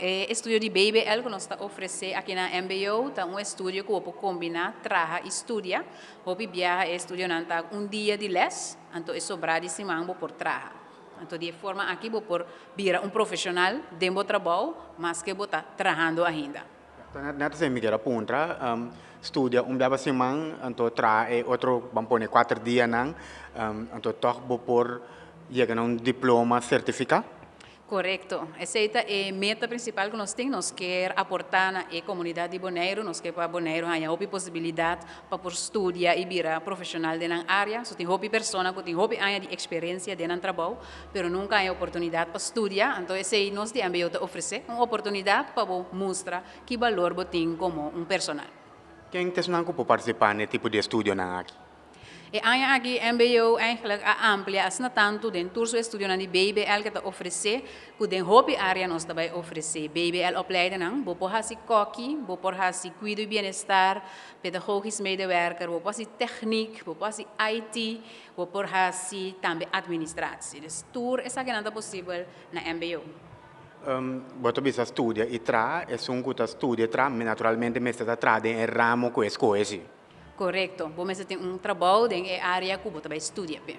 E estudio di BBL ku nos ta ofresé aki na MBO ta un estudio ku bo por kombiná traha i studia. Hopi biaha e estudionan ta un dia di lès, anto e sobrá di siman bo por traha. Anto di e forma aki bo por bira un profeshonal den bo trabou maske bo ta trahando ainda. Net asina mi kier a puntra, studia un bia pa siman, anto traha e otro, ban pone 4 dianan, anto tòg bo por yega na un diploma sertifiká? Korekto. Esei ta e meta prinsipal ku nos tin. Nos ke aportá na e komunidat di Boneiru, nos ke pa Boneiru haña hopi posibilidat pa por studia i bira profeshonal den nan área. So tin hopi persona ku tin hopi aña di eksperensia den nan trabou, pero nunka haña oportunidat pa studia. Anto esei nos di MBO ta ofresé un oportunidat pa bo mustra ki balor bo tin komo un personal. Ken ta esnan ku por partisipá na e tipo di estudionan aki? E aña aki MBO eigenlijk a amplia asina tantu den tur su estudionan di BBL ku ta ofresé, ku den hopi área nos tambe ofresé BBL opleidingen. Bo por hasi kòki, bo por hasi kuido i bienestar, pedagogisch medewerker, bo por hasi techniek, bo por hasi IT, bo por hasi tambe administratie. Dus tur esakinan ta posibel na MBO. Bo ta bisa studia i traha, esun ku ta studia traha, naturalmente mester ta traha den e ramo ku e skohe si. Korekto. Bo mester tin un trabou den e área ku bo ta bai studia pe.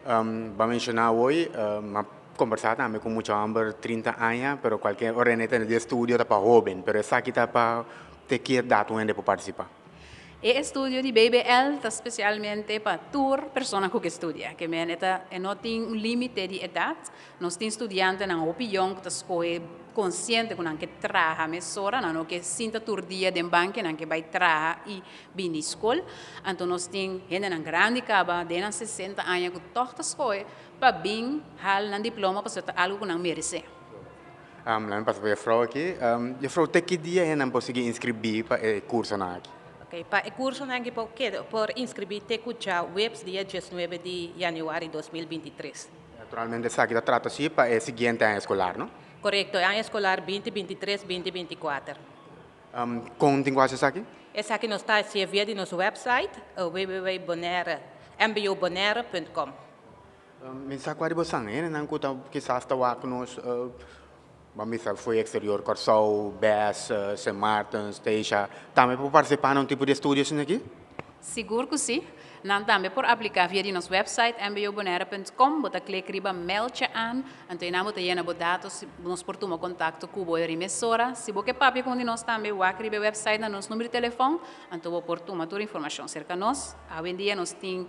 Bo a menshoná awe, m'a kombersá tambe ku mucha hòmber 30 aña, pero kualke ora e tene di estudio ta pa hóben, pero esaki ta pa te ki edat un hende por partisipá? E estudio di BBL ta spesialmente pa tur persona ku ke studia. Ke men e no tin un límite di edat. Nos tin studiantenan hopi yòn ku ta skohe konsiente ku nan ke traha mesora, nan no ke sinta tur dia den banki, nan ke bai traha i bini skol. Anto nos tin hendenan grandi kaba den nan 60 aña ku tòg ta skohe pa bin haal nan diploma, pasobra ta algu ku nan meresé. Laat me pasa pa juffrouw aki. Juffrouw, te ki dia nan por sigui inskribí pa e kursonan aki? Ok, pa e kursonan aki por inskribí te ku djaweps dia 19 di yanüari 2023. Naturalmente esaki ta trata si pa e siguiente aña eskolar, no? Korekto, aña eskolar 2023-2024. Kon tin ku hasi esaki? Esaki nos ta via di nos website www.mbobonaire.com. Mi sa kua di boso hendenan ku ta kisas ta wak nos, ban bisa for di eksterior, Kòrsou, BES, Sint Maarten, Statia, tambe por partisipá na un tipo di estudio asina aki? Sigur ku si. Nan tambe por apliká via di nos website mbobonaire.com, bo ta klek riba meld je aan, anto einan bo ta yena bo datos, nos por tuma kontakto ku bo mesora. Si bo ke papia ku nos tambe, wak riba website na nos number di telefòn, anto bo por tuma tur informashon serka nos. Awendia nos tin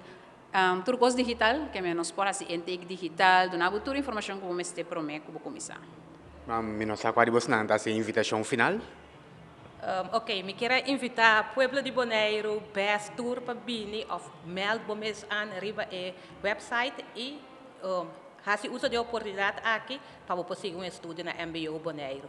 tur kos digital, ke nos por hasi intake digital, duna bo tur informashon ku bo mester promé ku bo kuminsá. Mi no sa kua di boso ta hasi invitashon final. Ok, mi ke invitá pueblo di Boneiru, BES tur pa bini òf meld bo mes aan riba e website i hasi uso di oportunidat aki pa bo sigui un estudio na MBO Boneiru.